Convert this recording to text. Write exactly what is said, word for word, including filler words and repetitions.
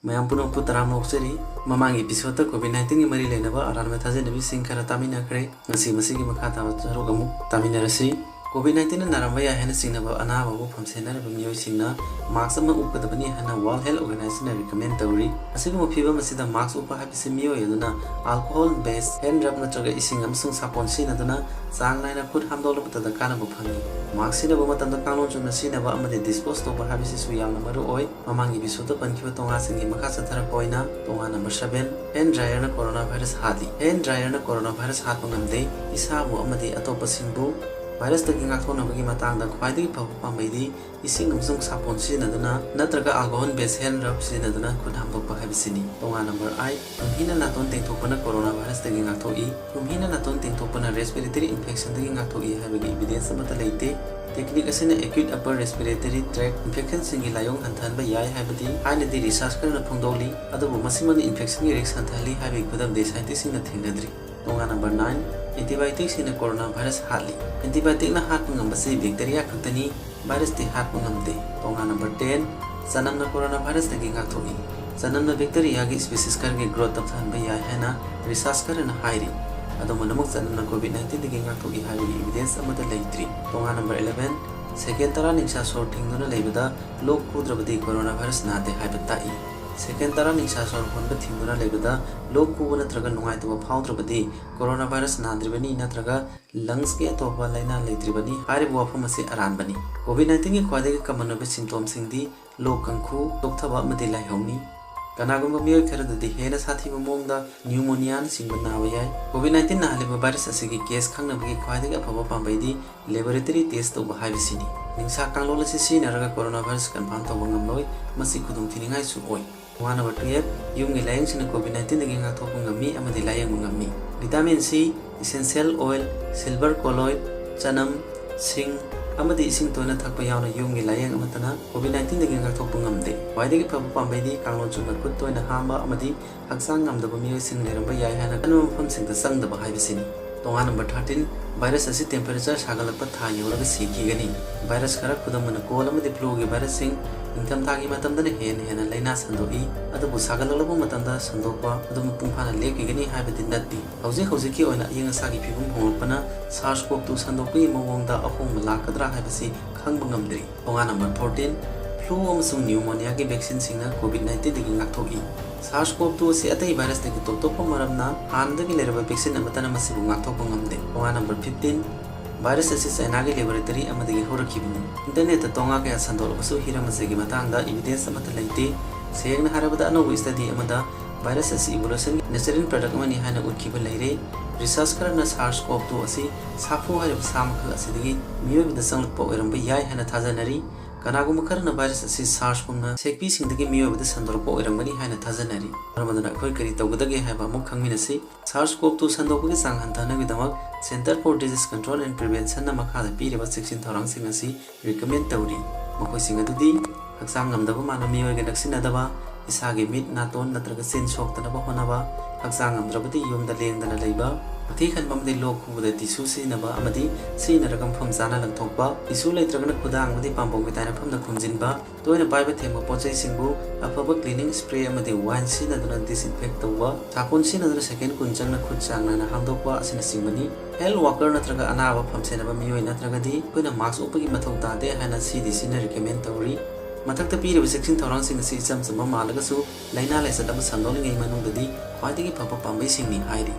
ꯃꯌꯥꯝ ꯄꯨꯝꯅꯃꯛꯄꯨ ꯇꯔꯥꯝꯅ ꯑꯣꯛꯆꯔꯤ꯫ ꯃꯃꯥꯡꯒꯤ episode ꯀꯣꯚꯤꯗ ꯅꯥꯏꯟꯇꯤꯟꯒꯤ ꯃꯔꯤ ꯂꯩꯅꯕ ꯑꯔꯥꯟꯕ ꯊꯥꯖꯅꯕꯤꯁꯤꯡ ꯈꯔ ꯇꯥꯃꯤꯟꯅꯈ꯭ꯔꯦ꯫ ꯉꯁꯤ ꯃꯁꯤꯒꯤ ꯃꯈꯥ ꯇꯥꯕ ꯁꯔꯨꯛ ꯑꯃꯨꯛ ꯇꯥꯃꯤꯟꯅꯔꯁꯤ꯫ ꯀꯣꯚꯤꯗ ꯅꯥꯏꯟꯇꯤꯟꯅ ꯅꯥꯔꯝꯕ ꯌꯥꯏ ꯍꯥꯏꯅ ꯆꯤꯡꯅꯕ ꯑꯅꯥꯕꯕꯨ ꯐꯝꯁꯦꯟꯅꯔꯕ ꯃꯤꯑꯣꯏꯁꯤꯡꯅ mask ꯑꯃ ꯎꯞꯀꯗꯕꯅꯤ ꯍꯥꯏꯅ World Health Organizationꯅ recommend ꯇꯧꯔꯤ꯫ ꯑꯁꯤꯒꯨꯝꯕ ꯐꯤꯚꯝ ꯑꯁꯤꯗ mask ꯎꯞꯄ ꯍꯥꯏꯕꯁꯤ ꯃꯤꯑꯣꯏ ꯑꯗꯨꯅ alcohol based hand rub ꯅꯠꯇ꯭ꯔꯒ ꯏꯁꯤꯡ ꯑꯃꯁꯨꯡ ꯁꯥꯄꯣꯟ ꯁꯤꯖꯤꯟꯅꯗꯨꯅ ꯆꯥꯡ ꯅꯥꯏꯅ ꯈꯨꯠ ꯍꯥꯝꯗꯣꯛꯂꯕꯗ ꯀꯥꯟꯅꯕ ꯐꯪꯏ꯫ Mask ꯁꯤꯖꯤꯟꯅꯕ ꯃꯇꯝꯗ ꯀꯥꯡꯂꯣꯟ ꯆꯨꯝꯅ ꯁꯤꯖꯤꯟꯅꯕ ꯑꯃꯗꯤ dispose ꯇꯧꯕ ꯍꯥꯏꯕꯁꯤꯁꯨ ꯌꯥꯝꯅ ꯃꯔꯨ ꯑꯣꯏ꯫ ꯃꯃꯥꯡꯒꯤ episodeꯇ ꯄꯟꯈꯤꯕ ꯇꯣꯉꯥꯁꯤꯡꯒꯤ ꯃꯈꯥ ꯆꯠꯊꯔꯛꯄ ꯑꯣꯏꯅ ꯇꯣꯉꯥ number seven, hand dryerꯅ coronavirus ꯍꯥꯠꯂꯤ꯫ Hand dryerꯅ coronavirus ꯍꯥꯠꯄ ꯉꯝꯗꯦ꯫ ꯏꯁꯥꯕꯨ ꯑꯃꯗꯤ ꯑꯇꯣꯞꯄꯁꯤꯡꯕꯨ virusꯇꯒꯤ ꯉꯥꯛꯊꯣꯛꯅꯕꯒꯤ ꯃꯇꯥꯡꯗ ꯈ꯭ꯋꯥꯏꯗꯒꯤ ꯐꯕ ꯄꯥꯝꯕꯩꯗꯤ ꯏꯁꯤꯡ ꯑꯃꯁꯨꯡ ꯁꯥꯄꯣꯟ ꯁꯤꯖꯤꯟꯅꯗꯨꯅ ꯅꯠꯇ꯭ꯔꯒ alcohol based hand rub ꯁꯤꯖꯤꯟꯅꯗꯨꯅ ꯈꯨꯠ ꯍꯥꯝꯗꯣꯛꯄ ꯍꯥꯏꯕꯁꯤꯅꯤ꯫ ꯇꯣꯉꯥ number eight, ꯇꯨꯝꯍꯤꯅ ꯅꯥꯇꯣꯟ ꯇꯦꯡꯊꯣꯛꯄꯅ coronavirusꯇꯒꯤ ꯉꯥꯛꯊꯣꯛꯏ꯫ ꯇꯨꯝꯍꯤꯅ ꯅꯥꯇꯣꯟ ꯇꯦꯡꯊꯣꯛꯄꯅ respiratory infectionꯗꯒꯤ ꯉꯥꯛꯊꯣꯛꯏ ꯍꯥꯏꯕꯒꯤ evidence ꯑꯃꯠꯇ ꯂꯩꯇꯦ꯫ Technique ꯑꯁꯤꯅ acute upper respiratory tract infectionꯁꯤꯡꯒꯤ ꯂꯥꯏꯑꯣꯡ ꯍꯟꯊꯍꯟꯕ ꯌꯥꯏ ꯍꯥꯏꯕꯗꯤ ꯊꯥꯏꯅꯗꯤ research ꯈꯔꯅ ꯐꯣꯡꯗꯣꯛꯂꯤ, ꯑꯗꯨꯕꯨ ꯃꯁꯤꯃꯛꯅ infectionꯒꯤ risk ꯍꯟꯊꯍꯜꯂꯤ ꯍꯥꯏꯕꯒꯤ ꯈꯨꯗꯝꯗꯤ scientistꯁꯤꯡꯅ ꯊꯦꯡꯅꯗ꯭ꯔꯤ꯫ ꯇꯣꯉꯥ number nine, antibioticꯁꯤꯡꯅ coronavirus ꯍꯥꯠꯂꯤ꯫ Antibioticꯅ ꯍꯥꯠꯄ ꯉꯝꯕꯁꯤ bacteria ꯈꯛꯇꯅꯤ, virusꯇꯤ ꯍꯥꯠꯄ ꯉꯝꯗꯦ꯫ ꯇꯣꯉꯥ number ten, ꯆꯅꯝꯅ coronavirusꯇꯒꯤ ꯉꯥꯛꯊꯣꯛꯏ꯫ ꯆꯅꯝꯅ bacteriaꯒꯤ species ꯈꯔꯒꯤ growth ꯇꯞꯊꯍꯟꯕ ꯌꯥꯏ ꯍꯥꯏꯅ research ꯈꯔꯅ ꯍꯥꯏꯔꯤ꯫ ꯑꯗꯨꯝ ꯑꯣꯏꯅꯃꯛ, ꯆꯅꯝꯅ ꯀꯣꯚꯤꯗ ꯅꯥꯏꯟꯇꯤꯟꯗꯒꯤ ꯉꯥꯛꯊꯣꯛꯏ ꯍꯥꯏꯕꯒꯤ evidence ꯑꯃꯠꯇ ꯂꯩꯇ꯭ꯔꯤ꯫ ꯇꯣꯉꯥ number eleven, second ꯇꯔꯥ ꯅꯤꯡꯁꯥ ꯁꯣꯔ ꯊꯤꯡꯗꯨꯅ ꯂꯩꯕꯗ ꯂꯣꯛ ꯈꯨꯗ꯭ꯔꯕꯗꯤ coronavirus ꯅꯥꯗꯦ ꯍꯥꯏꯕ ꯇꯥꯛꯏ꯫ Second ꯇꯔꯥ ꯅꯤꯡꯁꯥ ꯁꯣꯔ ꯍꯣꯟꯕ ꯊꯤꯡꯗꯨꯅ ꯂꯩꯕꯗ ꯂꯣꯛ ꯈꯨꯕ ꯅꯠꯇ꯭ꯔꯒ ꯅꯨꯡꯉꯥꯏꯇꯕ ꯐꯥꯎꯗ꯭ꯔꯕꯗꯤ coronavirus ꯅꯥꯗ꯭ꯔꯤꯕꯅꯤ ꯅꯠꯇ꯭ꯔꯒ lungsꯀꯤ ꯑꯇꯣꯞꯄ ꯂꯥꯏꯅꯥ ꯂꯩꯇ꯭ꯔꯤꯕꯅꯤ꯫ ꯍꯥꯏꯔꯤꯕ ꯋꯥꯐꯝ ꯑꯁꯤ ꯑꯔꯥꯟꯕꯅꯤ꯫ ꯀꯣꯚꯤꯗ ꯅꯥꯏꯟꯇꯤꯟꯒꯤ ꯈ꯭ꯋꯥꯏꯗꯒꯤ common ꯑꯣꯏꯕ symptomꯁꯤꯡꯗꯤ ꯂꯣꯛ ꯀꯥꯡꯈꯨ, ꯆꯣꯛꯊꯕ ꯑꯃꯗꯤ ꯂꯥꯏꯍꯧꯅꯤ꯫ ꯀꯅꯥꯒꯨꯝꯕ ꯃꯤꯑꯣꯏ ꯈꯔꯗꯗꯤ ꯍꯦꯟꯅ ꯁꯥꯊꯤꯕ ꯃꯑꯣꯡꯗ pneumoniaꯅꯆꯤꯡꯕ ꯅꯥꯕ ꯌꯥꯏ꯫ ꯀꯣꯚꯤꯗ ꯅꯥꯏꯟꯇꯤꯟ ꯅꯥꯍꯜꯂꯤꯕ virus ꯑꯁꯤꯒꯤ case ꯈꯪꯅꯕꯒꯤ ꯈ꯭ꯋꯥꯏꯗꯒꯤ ꯑꯐꯕ ꯄꯥꯝꯕꯩꯗꯤ laboratory test ꯇꯧꯕ ꯍꯥꯏꯕꯁꯤꯅꯤ꯫ ꯅꯤꯡꯁꯥ ꯀꯥꯡꯂꯣꯟ ꯑꯁꯤ ꯁꯤꯖꯤꯟꯅꯔꯒ coronavirus confirm ꯇꯧꯕ ꯉꯝꯂꯣꯏ꯫ ꯃꯁꯤ ꯈꯨꯗꯣꯡꯊꯤꯅꯤꯡꯉꯥꯏꯁꯨ ꯑꯣꯏ꯫ ꯇꯣꯉꯥꯟꯅꯕ ꯇꯨꯌꯦꯞ, ꯌꯨꯝꯒꯤ ꯂꯥꯏꯌꯦꯡꯁꯤꯡꯅ ꯀꯣꯚꯤꯗ ꯅꯥꯏꯟꯇꯤꯟꯗꯒꯤ ꯉꯥꯛꯊꯣꯛꯄ ꯉꯝꯃꯤ ꯑꯃꯗꯤ ꯂꯥꯏꯌꯦꯡꯕ ꯉꯝꯃꯤ꯫ Vitamin C, essential oil, silver colloid, ꯆꯅꯝ, ꯁꯤꯡ ꯑꯃꯗꯤ ꯏꯁꯤꯡ ꯇꯣꯏꯅ ꯊꯛꯄ ꯌꯥꯎꯅ ꯌꯨꯝꯒꯤ ꯂꯥꯏꯌꯦꯡ ꯑꯃꯠꯇꯅ ꯀꯣꯚꯤꯗ ꯅꯥꯏꯟꯇꯤꯟꯗꯒꯤ ꯉꯥꯛꯊꯣꯛꯄ ꯉꯝꯗꯦ꯫ ꯈ꯭ꯋꯥꯏꯗꯒꯤ ꯐꯕ ꯄꯥꯝꯕꯩꯗꯤ ꯀꯥꯡꯂꯣꯟ ꯆꯨꯝꯅ ꯈꯨꯠ ꯇꯣꯏꯅ ꯍꯥꯝꯕ ꯑꯃꯗꯤ ꯍꯛꯆꯥꯡ ꯉꯝꯗꯕ ꯃꯤꯑꯣꯏꯁꯤꯡ ꯂꯩꯔꯝꯕ ꯌꯥꯏ ꯍꯥꯏꯅ ꯈꯟꯕ ꯃꯐꯝꯁꯤꯡꯗ ꯆꯪꯗꯕ ꯍꯥꯏꯕꯁꯤꯅꯤ꯫ ꯇꯣꯉꯥꯟ number thirteen, virus ꯑꯁꯤ temperature ꯁꯥꯒꯠꯂꯛꯄ ꯊꯥ ꯌꯧꯔꯒ ꯁꯤꯈꯤꯒꯅꯤ꯫ Virus ꯈꯔ, ꯈꯨꯗꯝ ꯑꯣꯏꯅ cold ꯑꯃꯗꯤ fluꯒꯤ virusꯁꯤꯡ, ꯅꯤꯡꯊꯝꯊꯥꯒꯤ ꯃꯇꯝꯗꯅ ꯍꯦꯟꯅ ꯍꯦꯟꯅ ꯂꯥꯏꯅꯥ ꯁꯟꯗꯣꯛꯏ, ꯑꯗꯨꯕꯨ ꯁꯥꯒꯠꯂꯛꯂꯕ ꯃꯇꯝꯗ ꯁꯟꯗꯣꯛꯄ ꯑꯗꯨ ꯃꯄꯨꯡ ꯐꯥꯅ ꯂꯦꯞꯈꯤꯒꯅꯤ ꯍꯥꯏꯕꯗꯤ ꯅꯠꯇꯦ꯫ ꯍꯧꯖꯤꯛ ꯍꯧꯖꯤꯛꯀꯤ ꯑꯣꯏꯅ ꯑꯏꯪ ꯑꯁꯥꯒꯤ ꯐꯤꯕꯝ ꯍꯣꯡꯂꯛꯄꯅ SARS-CoV-two ꯁꯟꯗꯣꯛꯄꯒꯤ ꯃꯑꯣꯡꯗ ꯑꯍꯣꯡꯕ ꯂꯥꯛꯀꯗ꯭ꯔꯥ ꯍꯥꯏꯕꯁꯤ ꯈꯪꯕ ꯉꯝꯗ꯭ꯔꯤ꯫ ꯊꯣꯡꯒꯥ ꯅꯝꯕꯔ fourteen, flu ꯑꯃꯁꯨꯡ pneumonia ꯒꯤ vaccine ꯁꯤꯡꯅ COVID nineteen ꯗꯒꯤ ꯉꯥꯛꯊꯣꯛꯏ꯫ SARS-CoV-two ꯑꯁꯤ ꯑꯇꯩ virus ꯇꯒꯤ ꯇꯣꯞ ꯇꯣꯞꯄ ꯃꯔꯝꯅ ꯍꯥꯟꯅꯗꯒꯤ ꯂꯩꯔꯕ vaccine ꯑꯃꯠꯇꯅ ꯃꯁꯤꯕꯨ ꯉꯥꯛꯊꯣꯛꯄ ꯉꯝꯗꯦ꯫ ꯊꯣꯡꯒꯥ ꯅꯝꯕꯔ fifteen, virus ꯑꯁꯤ ꯆꯥꯏꯅꯥꯒꯤ laboratory ꯑꯃꯗꯒꯤ ꯍꯧꯔꯛꯈꯤꯕꯅꯤ꯫ Internet ꯇ ꯇꯣꯉꯥ ꯀꯌꯥ ꯁꯟꯗꯣꯛꯂꯕꯁꯨ ꯍꯤꯔꯝ ꯑꯁꯤꯒꯤ ꯃꯇꯥꯡꯗ evidence ꯑꯃꯠꯇ ꯂꯩꯇꯦ꯫ ꯁꯦꯡꯅ ꯍꯥꯏꯔꯕꯗ, ꯑꯅꯧꯕ study ꯑꯃꯗ virus ꯑꯁꯤ evolution ꯒꯤ natural product ꯑꯃꯅꯤ ꯍꯥꯏꯅ ꯎꯠꯈꯤꯕ ꯂꯩꯔꯦ꯫ Research ꯈꯔꯅ SARS-CoV-two ꯑꯁꯤ ꯁꯥꯐꯨ ꯍꯥꯏꯔꯤꯕ ꯁꯥ ꯃꯈꯜ ꯑꯁꯤꯗꯒꯤ ꯃꯤꯑꯣꯏꯕꯗ ꯆꯪꯂꯛꯄ ꯑꯣꯏꯔꯝꯕ ꯌꯥꯏ ꯍꯥꯏꯅ ꯊꯥꯖꯅꯔꯤ꯫ ꯀꯅꯥꯒꯨꯝꯕ ꯈꯔꯅ virus ꯑꯁꯤ SARS ꯒꯨꯝꯅ ꯁꯦꯛꯄꯤꯁꯤꯡꯗꯒꯤ ꯃꯤꯑꯣꯏꯕꯗ ꯁꯟꯗꯣꯔꯛꯄ ꯑꯣꯏꯔꯝꯒꯅꯤ ꯍꯥꯏꯅ ꯊꯥꯖꯅꯔꯤ꯫ ꯃꯔꯝ ꯑꯗꯨꯅ ꯑꯩꯈꯣꯏ ꯀꯔꯤ ꯇꯧꯒꯗꯒꯦ ꯍꯥꯏꯕ ꯑꯃꯨꯛ ꯈꯪꯃꯤꯟꯅꯁꯤ꯫ SARS-CoV-two ꯁꯟꯗꯣꯛꯄꯒꯤ ꯆꯥꯡ ꯍꯟꯊꯅꯕꯒꯤꯗꯃꯛ Centre for Disease Control and Prevention ꯅ ꯃꯈꯥꯗ ꯄꯤꯔꯤꯕ ꯆꯦꯛꯁꯤꯟ ꯊꯧꯔꯥꯡꯁꯤꯡ ꯑꯁꯤ recommend ꯇꯧꯔꯤ꯫ ꯃꯈꯣꯏꯁꯤꯡ ꯑꯗꯨꯗꯤ: ꯍꯛꯆꯥꯡ ꯉꯝꯗꯕ ꯃꯥꯟꯕ ꯃꯤꯑꯣꯏꯒ ꯅꯛꯁꯤꯟꯅꯗꯕ, ꯏꯁꯥꯒꯤ ꯃꯤꯠ, ꯅꯥꯇꯣꯟ ꯅꯠꯇ꯭ꯔꯒ ꯆꯤꯟ ꯁꯣꯛꯇꯅꯕ ꯍꯣꯠꯅꯕ, ꯍꯛꯆꯥꯡ ꯉꯝꯗ꯭ꯔꯕꯗꯤ ꯌꯨꯝꯗ ꯂꯦꯡꯗꯅ ꯂꯩꯕ, ꯃꯊꯤ ꯈꯟꯕ ꯑꯃꯗꯤ ꯂꯣꯛ ꯈꯨꯕꯗ tissue ꯁꯤꯖꯤꯟꯅꯕ ꯑꯃꯗꯤ ꯁꯤꯖꯤꯟꯅꯔꯒ ꯃꯐꯝ ꯆꯥꯅ ꯂꯪꯊꯣꯛꯄ, tissue ꯂꯩꯇ꯭ꯔꯒꯅ ꯈꯨꯗꯥꯡ ꯑꯃꯗꯤ ꯄꯥꯝꯕꯣꯝꯒꯤ ꯇꯥꯏꯅꯐꯝꯗ ꯈꯨꯝꯖꯤꯟꯕ, ꯇꯣꯏꯅ ꯄꯥꯏꯕ ꯊꯦꯡꯕ ꯄꯣꯠꯆꯩꯁꯤꯡꯕꯨ ꯑꯐꯕ cleaning spray ꯑꯃꯗꯤ wine ꯁꯤꯖꯤꯟꯅꯗꯨꯅ disinfect ꯇꯧꯕ, ꯁꯥꯄꯣꯟ ꯁꯤꯖꯤꯟꯅꯗꯨꯅ second ꯀꯨꯟ ꯆꯪꯅ ꯈꯨꯠ ꯆꯥꯡ ꯅꯥꯏꯅ ꯍꯥꯝꯗꯣꯛꯄ ꯑꯁꯤꯅꯆꯤꯡꯕꯅꯤ꯫ Health worker ꯅꯠꯇ꯭ꯔꯒ ꯑꯅꯥꯕ ꯐꯝ ꯁꯦꯟꯅꯕ ꯃꯤꯑꯣꯏ ꯅꯠꯇ꯭ꯔꯒꯗꯤ ꯑꯩꯈꯣꯏꯅ mask ꯎꯞꯄꯒꯤ ꯃꯊꯧ ꯇꯥꯗꯦ ꯍꯥꯏꯅ C D C ꯅ recommend ꯇꯧꯔꯤ꯫ ꯃꯊꯛꯇ ꯄꯤꯔꯤꯕ ꯆꯦꯛꯁꯤꯟ ꯊꯧꯔꯥꯡꯁꯤꯡ ꯑꯁꯤ ꯏꯆꯝ ꯆꯝꯕ ꯃꯥꯜꯂꯒꯁꯨ ꯂꯥꯏꯅꯥ ꯂꯥꯏꯆꯠ ꯑꯃ ꯁꯟꯗꯣꯛꯂꯤꯉꯩ ꯃꯅꯨꯡꯗꯗꯤ ꯈ꯭ꯋꯥꯏꯗꯒꯤ ꯐꯕ ꯄꯥꯝꯕꯩꯁꯤꯡꯅꯤ ꯍꯥꯏꯔꯤ꯫